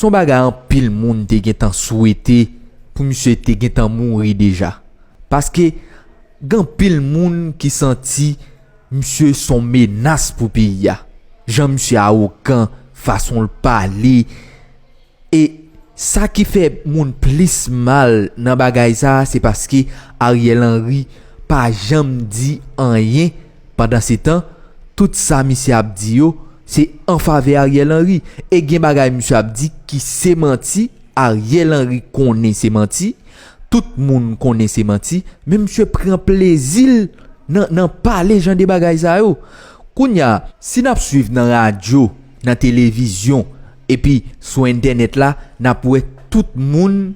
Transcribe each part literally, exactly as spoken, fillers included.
Se yon bagay anpil moun te gentan swete pou misye te gentan mouri deja. Paske gen anpil moun ki santi misye se yon menas pou peyi a. Jan misye awogan, fason l pale. E sa ki fè moun plis mal nan bagay sa a, se paske Ariel Henry pa janm di anyen. Pandansetan, tout sa misye ap di yo, se an favè Ariel Henry. E gen bagay misye ap di ki se manti, Ariel Henry konnen se manti, tout moun konnen se manti, men misye pran plezi l nan, nan pale jan de bagay sa yo. Kounye a, si n ap swiv nan radyo, nan televizyon, epi sou entènèt la, n ap wè tout moun,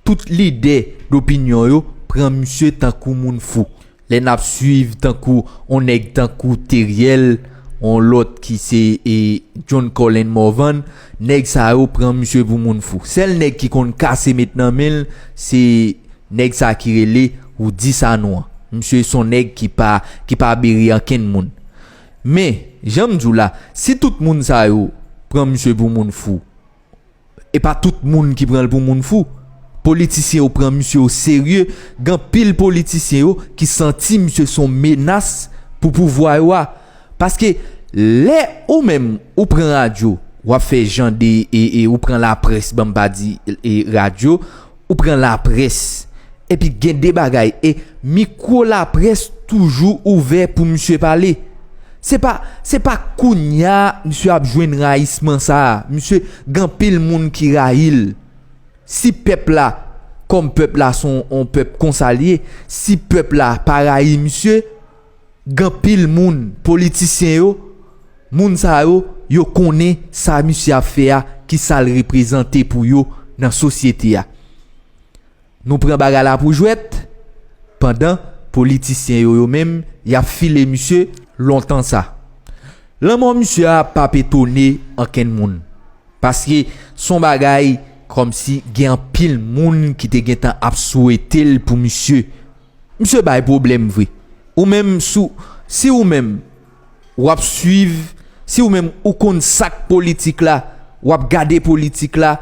tout lidè dopinyon yo pran misye tankou moun fou. Lè n ap swiv tankou on nèg tankou Teriel, on lòt ki se e, John Colin Morvan, nèg sa yo pran misye pou moun fou. Sèl nèg ki konn kase met nan men l, se nèg sa ki rele Rudy Sanon an. Misye se on nèg ki pa, ki pa bere ankenn moun. Men, jan m di w la, si tout moun sa yo pran misye pou moun fou, e pa tout moun ki pran l pou moun fou. Politisyen yo pran misye o serye. Gen anpil politisyen yo ki santi misye se on menas pou pouvwa yo a. Paske lè ou menm ou pran radyo, w ap fè jan de, e, e ou pran laprès, ban m pa di, e, radyo, ou pran laprès. Epi gen de bagay, e mikwo laprès toujou ouvè pou misye pale. Se pa, se pa kounya misye ap jwenn rayisman sa a. Misye, gen anpil moun ki rayi l. Si pèp la, kòm pèp la se on, on pèp konsa l ye, si pèp la pa rayi misye, gen anpil moun, politisyen yo, moun sa yo, yo konnen sa misye ap fè a, ki sa l reprezante pou yo nan sosyete a. Nou pran bagay la pou jwèt, pandan politisyen yo, yo menm, y ap file misye lontan sa. Lanmò misye a p ap etone ankenn moun. Paske se on bagay kòmsi gen anpil moun ki te gentan ap swete l pou misye. Misye bay pwoblèm vre. Ou menm sou, si ou menm w ap swiv, si ou menm ou konn sa k politik la, w ap gade politik la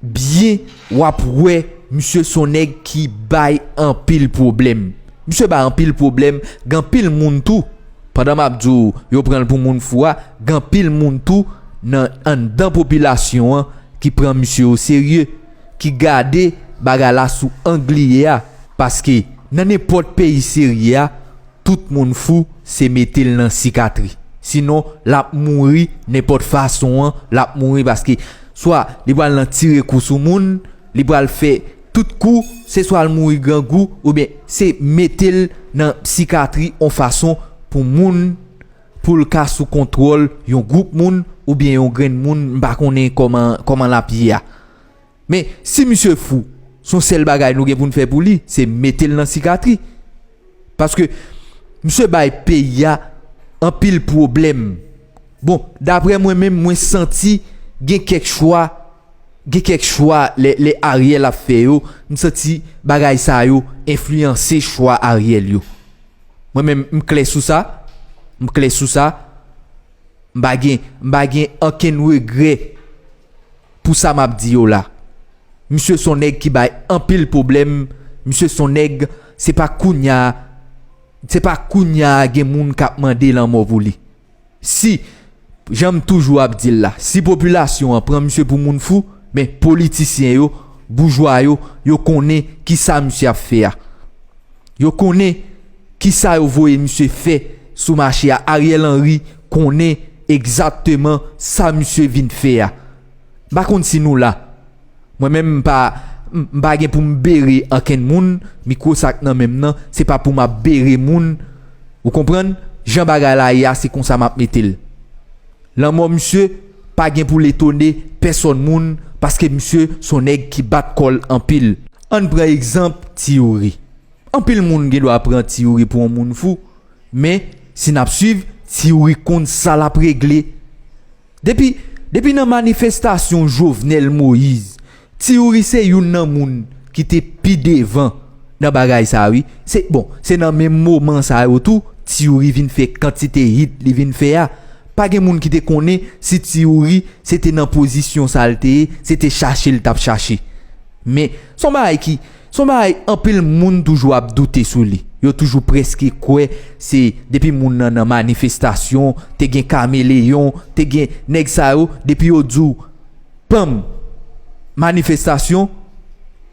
byen, w ap wè misye se on nèg ki bay anpil pwoblèm. Misye bay anpil pwoblèm, gen anpil moun tou. Pandan m ap di w yo pran l pou moun fou a, gen anpil moun tou nan anndan popilasyon an ki pran misye o serye, ki gade bagay la sou ang li ye a. Paske nan nenpòt peyi serye a, tout moun fou, se mete l nan sikatri. Sinon, l ap mouri nenpòt fason an, l ap mouri paske swa li pral nan tire kou sou moun, li pral fè tout kou, se swa l mouri grangou, oubyen se mete l nan sikatri on fason pou moun, pou l ka sou kontwòl yon gwoup moun, oubyen yon grenn moun, m pa konnen kòman, kòman l ap ye a. Men, si misye fou, se yon sèl bagay nou gen pou n fè pou li, se mete l nan sikatri. Paske misye bay peyi a anpil pwoblèm. Bon, daprè mwen menm, mwen santi gen kèk chwa, gen kèk chwa lè, lè Ariel ap fè yo, m santi bagay sa yo enfliyanse chwa Ariel yo. Mwen menm, m klè sou sa, m klè sou sa, m pa gen, m pa gen ankenn regrè pou sa m ap di yo la. Misye se yon nèg ki bay anpil pwoblèm, misye se yon nèg, se pa kounya, se pa kounya gen moun k ap mande lanmò pou li. Si, jan m toujou ap di l la, si popilasyon an pran misye pou moun fou, men politisyen yo, boujwa yo, yo konnen kisa misye ap fè a. Yo konnen kisa yo voye misye fè sou mache a. Ariel Henry konnen egzakteman sa misye vin fè a. M pa konn si nou la. Mwen menm, m pa, m pa gen pou m bere ankenn moun, mikwo sa k nan men m nan, se pa pou m ap bere moun. Ou konprann? Jan bagay la ye a, se konsa m ap mete l. Lanmò misye pa gen pou l etone pèsòn moun, paske misye se yon nèg ki bat kò l anpil. Ann pran egzanp Ti Youri. Anpil moun gen dwa pran Ti Youri pou yon moun fou, men si n ap swiv, Ti Youri konn sa l ap regle. Depi, depi nan manifestasyon Jovenel Moïse, Ti Youri se youn nan moun ki te pi devan nan bagay sa wi. Se, bon, se nan menm moman sa yo tou, Ti Youri vin fè kantite hit li vin fè a. Pa gen moun ki te konnen si Ti Youri se te nan pozisyon sa l te ye, se te chache l t ap chache. Men, se yon bagay ki, se yon bagay anpil moun toujou ap doute sou li. Yo toujou prèske kwè se depi moun nan nan manifestasyon, te gen kameleyon, te gen nèg sa yo, depi yo di w, panm, manifestasyon,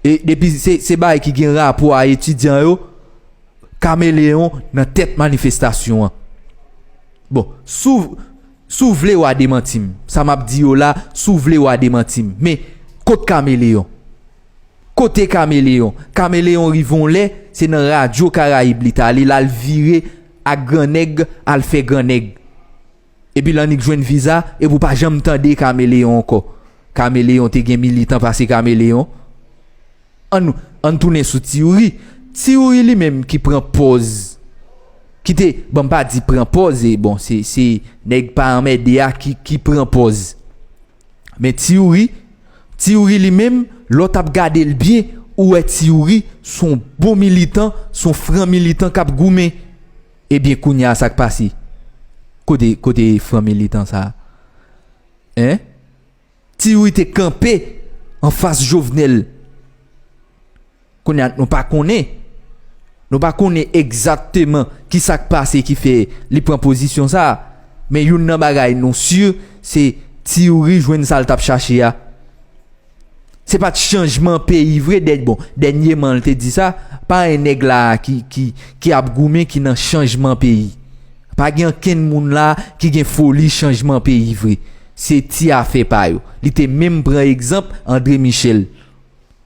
e depi se, se bagay ki gen rapò a etidyan yo, kameleyon nan tèt manifestasyon an. Bon, si w, si w vle w a demanti m. Sa m ap di yo la, si w vle w a demanti m. Men, kot kameleyon? Kote kameleyon? Kameleyon rive yon lè, se nan Radyo Karayib li t ale, l al vire ak gran nèg, al fè gran nèg. Epi l annik jwenn viza, epi w pa janm tande kameleyon ankò. Kameleyon te gen militan pase kameleyon. Ann, ann tounen sou Ti Youri. Ti Youri li menm ki pran pòz. Ki te, bon, m pa di pran pòz, e bon, se, se nèg pa anmède a ki, ki pran pòz. Men Ti Youri, Ti Youri li menm, lè w t ap gade l byen, ou wè Ti Youri s on bon militan, s on fran militan k ap goumen. Ebyen, kounye a, sa k pase? Kote, kote fran militan sa a? Hein? Ti Youri te kanpe anfas Jovenel. Kounye a, nou pa konnen. Nou pa konnen egzakteman ki sa k pase ki fè li pran pozisyon sa a. Men youn nan bagay nou si, se Ti Youri jwenn sa l t ap chache a. Se pa t chanjman peyi vre, dè, bon, dènyèman l te di sa, pa gen nèg la ki, ki, ki ap goumen ki nan chanjman peyi. Pa gen ankenn moun la ki gen foli chanjman peyi vre. Se ti afè pa yo. Li te menm pran egzanp André Michel.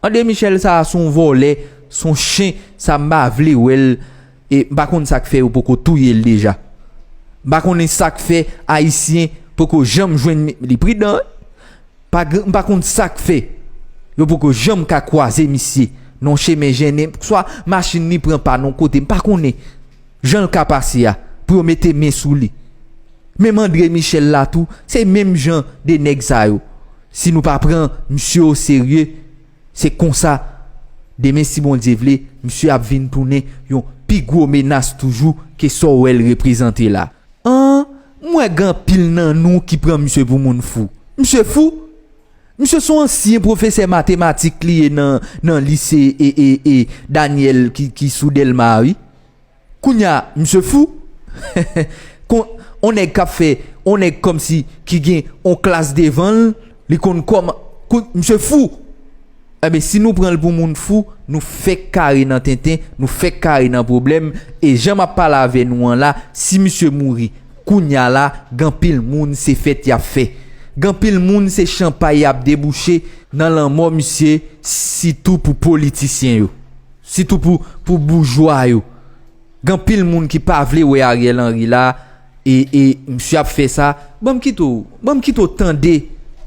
André Michel sa a s on vòlè, s on chen, sa m pa vle wè l, e m pa konn sa k fè yo poko touye l deja. M pa konnen sa k fè Ayisyen poko janm jwenn mi-, li pridan, wi. Pa gr-, m pa konn sa k fè yo poko janm ka kwaze misye nan yon chemen jennen, swa machin li pran pa nan yon kote, m pa konnen jan l ka pase a, pou yo mete men sou li. Menm André Michel la tou, se menm jan de nèg sa yo. Si nou pa pran misye oserye, se konsa, demen si Bondye vle, misye ap vin tounen yon pi gwo menas toujou ke sa w wè l reprezante la. An, m wè gen anpil nan nou ki pran misye pou moun fou. Misye fou? Misye se yon ansyen pwofesè matematik li ye nan, nan lise e, e, e Daniel ki, ki sou Dèlma, wi. Kounye a, misye fou? Kon, on nèg k ap fè, on nèg kòmsi ki gen on klas devan l, li konn kòman, kou-, misye fou. Enben, si nou pran l pou moun fou, nou fèk kare nan tenten, nou fèk kare nan pwoblèm, e jan m ap pale avè nou an la, si misye mouri, kounye a la, gen anpil moun se fèt y ap fè. Gen anpil moun se chanpay y ap debouche nan lanmò misye, sitou pou politisyen yo, sitou pou, pou boujwa yo. Gen anpil moun ki pa vle wè Ariel Henry la, e, e misye ap fè sa. Ban m kite w, ban m kite w tande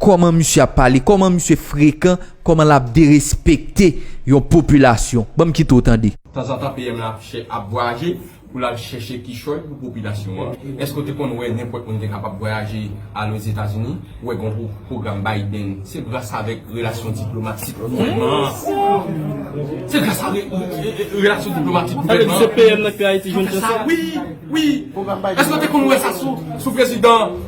kòman misye ap pale, kòman misye frekan, kòman l ap derespekte yon popilasyon. Ban m kite w tande. Tanzantan, P M lan ap chè-, ap vwayaje pou l al chèche kichòy pou popilasyon an. Èske w te konn wè nenpòt moun te kapab vwayaje al Ozetazini? Ou wè gen yon pwo-, pwogram Biden, se gras avèk relasyon diplomatik gouvènman an. Se gras a re-, re-, re-, relasyon diplomatik gouvènman an. Sa vle di se P M nan ki Ayiti jwenn chans sa? Wi, wi. Èske w te konn wè sa sou, sou prezidan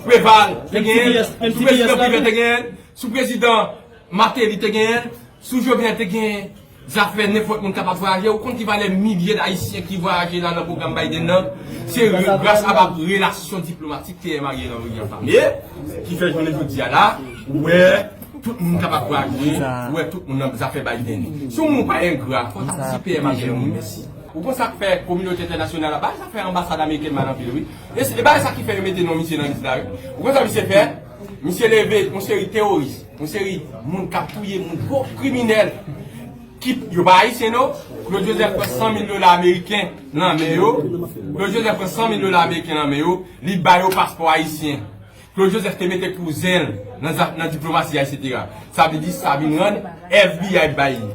Preval te genyen, sou prezidan Privé te genyen, sou prezidan Martelly te genyen, sou Jovenel te genyen? Zafè nenpòt moun kapab vwayaje. Ou konn ki valè milye d Ayisyen ki vwayaje la nan pwogram Biden nan? Se re-, gras a relasyon diplomatik P M Ariel Henry an fame, ki fè jounen jodi a la, ou wè tout moun kapab vwayaje, ou wè tout moun nan zafè Biden. Si yon moun pa engra, fò w ta di P M Ariel Henry mèsi. Ou konn sa k fè kominote entènasyonal la, bagay sa fè anbasad amerikèn mal anpil, wi. E se, e bagay sa ki fè yo mete non misye nan lis la, wi. Ou konn sa misye fè? Misye leve yon seri teworis, yon seri moun k ap touye moun, gwo kriminèl, ki, yo pa ayisyen, non. Claude Joseph pran san mil dola ameriken nan men yo. Claude Joseph pran san mil dola ameriken nan men yo. Li ba yo paspò ayisyen. Claude Joseph te mete kouzen l nan zaf-, nan diplomasi a, et cetera. Sa vle di sa vin rann F B I bay li.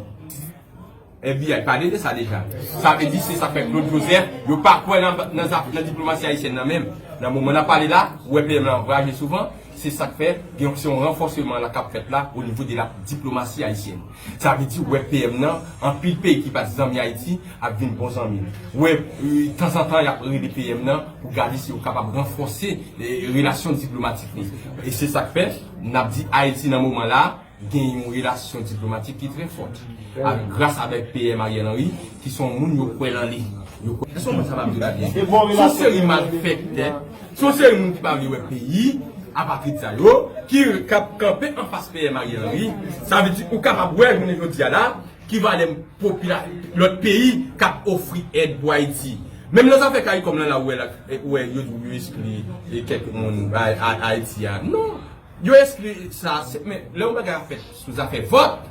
F B I pale de sa deja. Sa vle di se sa k fè Claude Joseph, yo pa kwè nan, nan zaf-, nan diplomasi ayisyèn nan menm. Nan moman n ap pale la, ou wè P M lan vwayaje souvan, Se sa k fè gen se yon ranfòseman la k ap fèt la o nivo de la diplomasi ayisyèn. Sa vle di, w wè P M nan, anpil peyi ki pa t zanmi Ayiti ap vin bon zanmi l. W wè, tanzantan, y ap rele P M nan pou gade si yo kapab ranfòse, eh, relasyon diplomatik li. E se sa k fè, n ap di Ayiti nan moman la, gen yon relasyon diplomatik ki trè fòt. Gras avèk P M Ariel Henry, ki se yon moun yo kwè nan li. Yo kwè. Èske w konn sa m ap di w la byen? Se yon seri malfèktè, se yon seri moun ki pa vle wè peyi, apatrid sa yo, ki k ap kanpe anfas P M Ariel Henry. Sa vle di, ou kapab wè, jounen jodi a la, ki valè popila-, lòt peyi k ap ofri èd pou Ayiti. Menm nan zafè CARICOM lan la, ou wè la, ou wè yo di w yo eskli, e, kèk moun Ay-, Ay-, Ayiti a. Non. Yo eskli sa, se, men lè yon bagay ap fèt sou zafè vòt,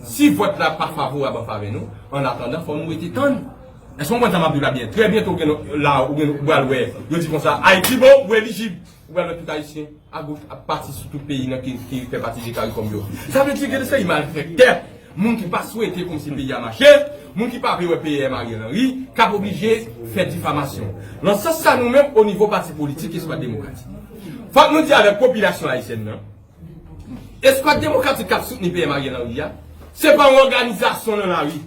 si vòt la pa favorab an favè nou, an atandan, fò nou rete tann. Èske w konprann sa m ap di w la byen? Trè byento, ou gen la, ou gen, ou pral wè, yo di konsa, Ayiti bon, ou elijib. Ou pral wè tout Ayisyen, agoch, ap pati sou tout peyi nan ki, ki fè pati de CARICOM yo. Sa vle di gen de seri malfèktè, moun ki pa swete kòmsi peyi a mache, moun ki pa vle wè P M Ariel Henry, k ap oblije fè difamasyon. Nan sans sa, nou menm, o nivo pati politik Eskwad Demokratik, fòk nou di avèk popilasyon ayisyèn nan, Eskwad Demokratik k ap soutni P M Ariel Henry a, se pa yon òganizasyon nan lari.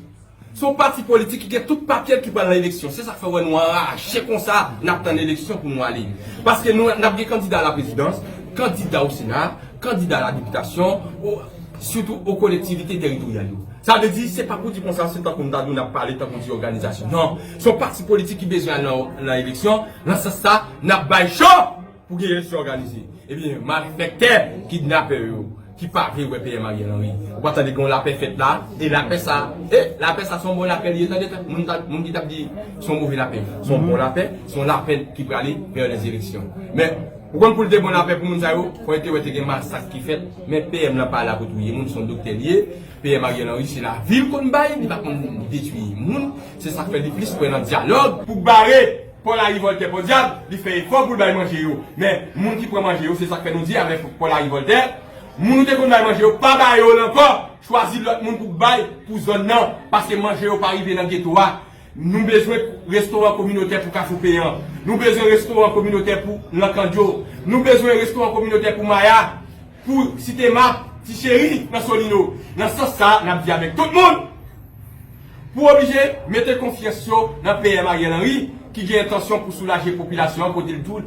Se yon pati politik ki gen tout papye l ki pral nan eleksyon. Se sa k fè w wè nou anraje konsa, n ap tann eleksyon pou nou ale. Paske nou, n ap gen kandida alaprezidans, kandida o Sena, kandida a la depitasyon, o, sitou o kolektivite teritoryal yo. Sa vle di, se pa pou di konsa, se tankou m ta di w n ap pale tankou di òganizasyon. Non, se yon pati politik ki bezwen al nan, nan eleksyon. Nan sans sa, n ap bay cho pou gen eleksyon òganize. Ebyen, malfèktè, kidnapè yo, ki pa vle wè P M Ariel Henry. Ou pa tande gen yon lapè fèt la, e lapè sa, e lapè sa se yon bon lapè li ye, tande, moun, ta- moun ki t ap di se yon move lapè. Se yon bon lapè, se yon lapè ki prale vè lèzeleksyon. Men, ou konn pou l te bon lapè pou moun sa yo, fò yo te wè te gen masak ki fèt, men P M lan pa la pou touye moun, se yon doktè li ye. P M Ariel Henry, se lavi l konn bay, li pa konn detwi moun. Se sa k fè li plis kwè nan dyalòg. Pou bare Paul Henri Voltaire, podyab, li fè efò pou l bay manje yo. Men, moun ki pran manje yo, se sa k fè nou di avèk Paul Henri Voltaire, moun ou te konn bay manje yo, pa ba yo l ankò. Chwazi lòt moun pou bay pou zòn nan, paske manje yo pa rive nan geto a. Nou bezwen restoran kominotè pou Kafou Peyan. Nou bezwen restoran kominotè pou Lankandyo. Nou bezwen restoran kominotè pou Maya, pou Site Map, Ti Cheri nan Solino. Nan sans sa, n ap di avèk tout moun pou oblije mete konfyans yo nan P M Ariel Henry, ki gen entansyon pou soulaje popilasyon an, kote l di w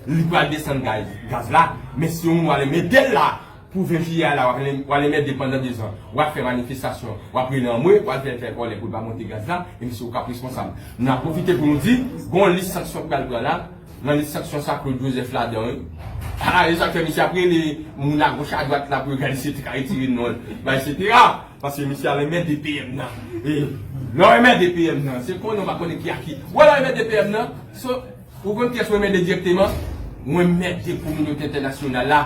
li pral desann gaz, gaz la. Men si yon moun w al enmède l la, pou ven jiyè a la, w al enmède pandan dezan, w ap fè manifestasyon, w ap rele anmwe, w al fè l fè kòlè pou l pa monte gaz la, e misye ou k ap responsab. Nou ap pwofite pou nou di, gon lis sanksyon k pral pran la, nan lis sanksyon sa Claude Joseph ladan, wi. A, e sa k fè misye ap rele moun agoch adwat la pou yo gade si yo te ka retire non l, bay etsetera. Paske misye al enmède P M nan. E lè w enmède P M nan, se konnen w pa konnen ki a ki. Wè lè w enmède P M nan, so, ou konn kiyès w enmède dirèkteman? W enmède kominote entènasyonal la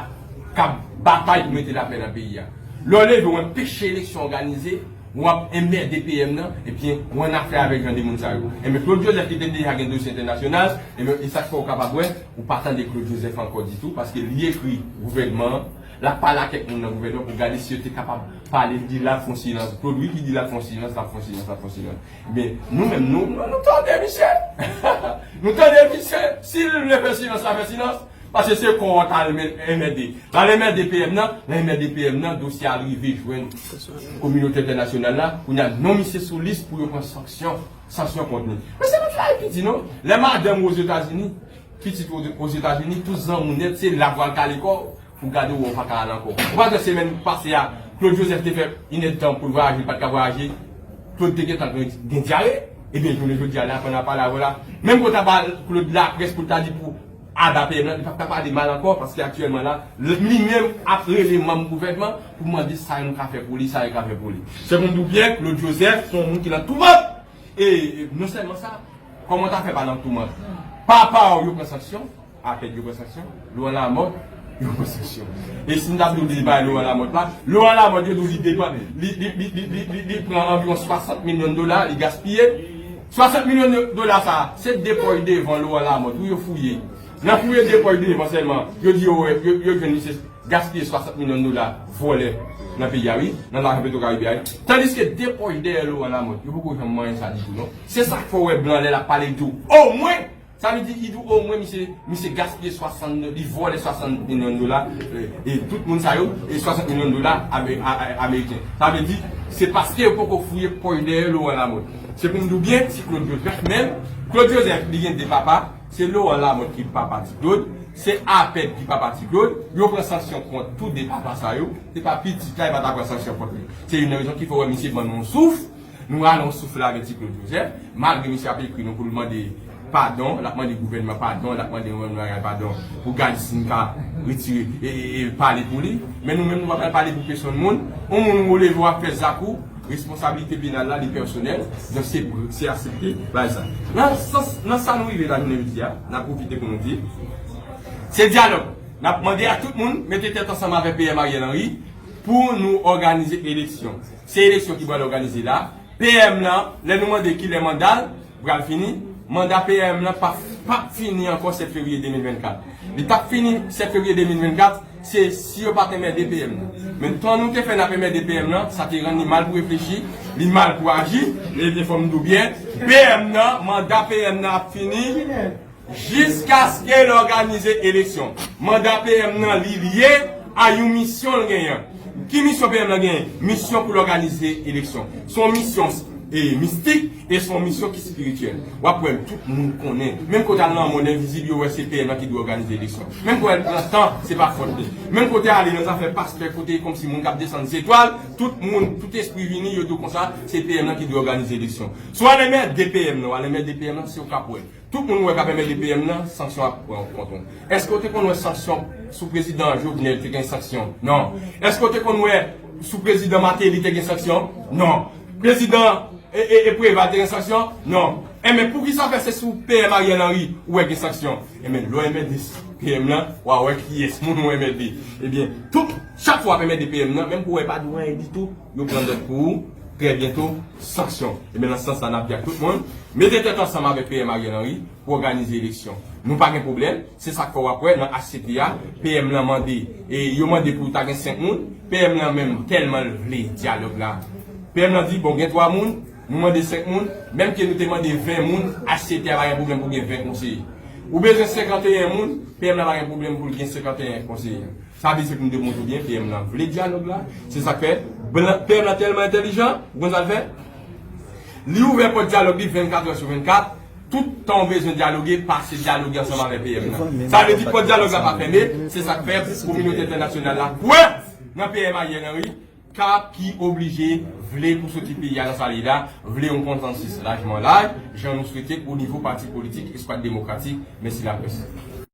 k ap batay pou mete lapè nan peyi a. Lè w leve, w anpeche eleksyon òganize, w ap enmède P M nan, ebyen, w annafè avèk jan de moun sa yo. Enben, Claude Joseph ki te deja gen dosye entènasyonal, enben, e sa k fè w kapab wè, ou pa tande Claude Joseph ankò ditou, paske li ekri gouvènman an, l ap pale ak kèk moun nan gouvènman pou gade si yo te kapab pale, li di l ap fè yon silans. Claude, wi, ki di l ap fè yon silans, l ap fè yon silans, l ap fè yon silans. Men, nou menm, nou, nou, nou tande misye. Nou tande misye. Si l vle fè silans, l ap fè silans. Paske se kò w t al men- enmède. L al enmède P M nan, l al enmède P M nan, dosye a rive jwenn kominote entènasyonal la. Kounye a, non misye sou lis pou yo pran sanksyon, sanksyon kont li. Men se pa travay piti, non. Lè madanm ou Ozetazini, pitit ou Ozetazini, tout zanmi w nèt, se la pou al kale kò w. Pou gade w, ou pa ka al ankò. Ou pa wè semèn pase a, Claude Joseph te fè inèdtan pou l vwayaje, li pa t ka vwayaje. Claude te gentan gen, gen dyare. Ebyen, jounen jodi a, la, pandan n ap pale avè w la, menm kote a ba Claude laprès pou l ta di pou aba P M nan, li p ap ka pale mal ankò, paske aktyèlman la, li menm ap rele manm gouvènman pou mande sa yo ka fè pou li, sa yo ka fè pou li. Se pou n di w byen, Claude Joseph, se yon moun ki nan toumant. E, e non sèlman sa, kòman w ta fè pa nan toumant? Papa w, yo pran sanksyon, Apèd yo pran sanksyon, Laurent Lamothe, yo pran sanksyon. E si n t ap di w li bay Laurent Lamothe la, Laurent Lamothe, yo di w li depan, li, li, li, li, li, li, li pran anviwon swasant milyon dola, li gaspiye. Swasant milyon do- dola sa, se de pòch devan Laurent Lamothe, wi, yo fouye. Nan fouye de pòch devan sèlman, yo di yo, yo, yo jwenn misye gaspiye swasant milyon dola vòlè nan peyi a, wi, nan lajan Petwokaribe a, wi. Tandiske de pòch dèyè Laurent Lamothe, yo poko janm manyen sa ditou, non. Se sa k fè w wè blan lè l ap pale, l di w, omwen, Sa vle di, li di omwen misye, misye gaspiye swasant, li vòlè swasant milyon dola, e, e tout moun sa yo, e swasant milyon dola ame-, a-, a-, ameriken. Sa vle di, se paske yo poko fouye pòch dèyè Laurent Lamothe. Se pou m di w byen, Ti Claude Joseph menm, Claude Joseph, li gen de papa, se Laurent Lamothe ki papa Ti Claude, se Apèd ki papa Ti Claude, yo pran sanksyon kont tou de papa sa yo, se pa pitit la, yo pa ta pran sanksyon kont li. Se youn nan rezon ki fè w wè misye ban nou yon souf, Nou rale yon souf la avèk Ti Claude Joseph, malgre misye ap ekri nou pou l mande padon, l ap mande gouvènman padon, l ap mande Ronald Reagan padon pou Gadsden ka retire e, e, e pale pou li. Men nou menm nou pa pral pale pou pèsonn moun. Yon moun ou leve w ap fè zak ou, responsablite penal la li pèsonèl, donk se, se aksepte bagay sa. Nan sans, nan sa nou rive la jounen jodi a, n ap pwofite pou nou di, se dyalòg. N ap mande a tout moun mete tèt ansanm avèk P M Ariel Henry pou nou òganize eleksyon. Se eleksyon ki pral òganize la. P M nan, lè nou mande kilè manda l pral fini, manda P M nan p ap, p ap fini ankò sèt fevriye de mil vennkat. Li t ap fini sèt fevriye de mil vennkat, se si yo pa t enmède P M nan. Men tan nou te fè n ap enmède P M nan, sa te rann li mal pou reflechi, li mal pou aji, ebyen fò m di w byen, P M nan, manda P M nan ap fini, jiskaske l òganize eleksyon. Manda P M nan li lye a yon misyon l genyen. Ki misyon P M nan genyen? Misyon pou l òganize eleksyon. Se yon misyon, e, mistik e se yon misyon ki espirityèl. W ap wè tout moun konnen. Menm kote al nan mond envizib, yo wè se P M nan ki dwe òganize eleksyon. Menm kote al pran tan, se pa fòt li. Menm kote ale nan zafè pastè, kote kòmsi moun k ap desann zetwal, tout moun, tout espri vini, yo di w konsa, se P M nan ki dwe òganize eleksyon. Si w al enmède P M nan, w al enmède P M nan, se w k ap wè. Tout moun wè k ap enmède P M nan, sanksyon ap pran kont ou. Èske w te konn wè sanksyon sou prezidan Jovenel te gen sanksyon? Non. Èske w te konn wè sou prezidan Martelly te gen sanksyon? Non. Prezidan e, e, e Preval te gen sanksyon? Non. Enben, poukisa fè se sou P M Ariel Henry ou wè gen sanksyon? Enben, lè w enmède P M nan, w a wè kiyès moun ou enmède. Ebyen, tout, chak fwa w ap enmède P M nan, menm pou w wè pa di w anyen ditou, yo pran nòt pou ou, trè byento, sanksyon. Ebyen, nan sans sa, n ap di ak tout moun, mete tèt ansanm avèk P M Ariel Henry, pou òganize eleksyon. Nou pa gen pwoblèm, se sa k fè w ap wè nan H C T a, P M nan mande, e yo mande pou ta gen senk moun, P M nan menm tèlman l vle dyalòg la. P M nan di, bon, gen twa moun, nou mande senk moun, menm ke nou te mande ven moun, H C T a pa gen pwoblèm pou gen ven konseye. Ou bezwen senkanteyen moun, P M nan pa gen pwoblèm pou l gen senkanteyen konseye. Sa vle di se pou m demontre w byen, P M nan vle dyalòg la. Se sa k fè, blan, P M nan tèlman entèlijan, ou konn sa l fè? Li ouvè pòt dyalòg li vennkat è sou vennkat, tout tan w bezwen dyaloge, pase dyaloge ansanm avèk P M nan. Sa vle di pòt dyalòg la pa fèmen, se sa k fè kominote entènasyonal la kwè nan P M Ariel Henry, k ap ki oblije vle pou soti peyi a nan sa l ye la, vle yon konsansis lajman laj, jan nou swete o nivo pati politik Eskwad Demokratik, mèsi laprès.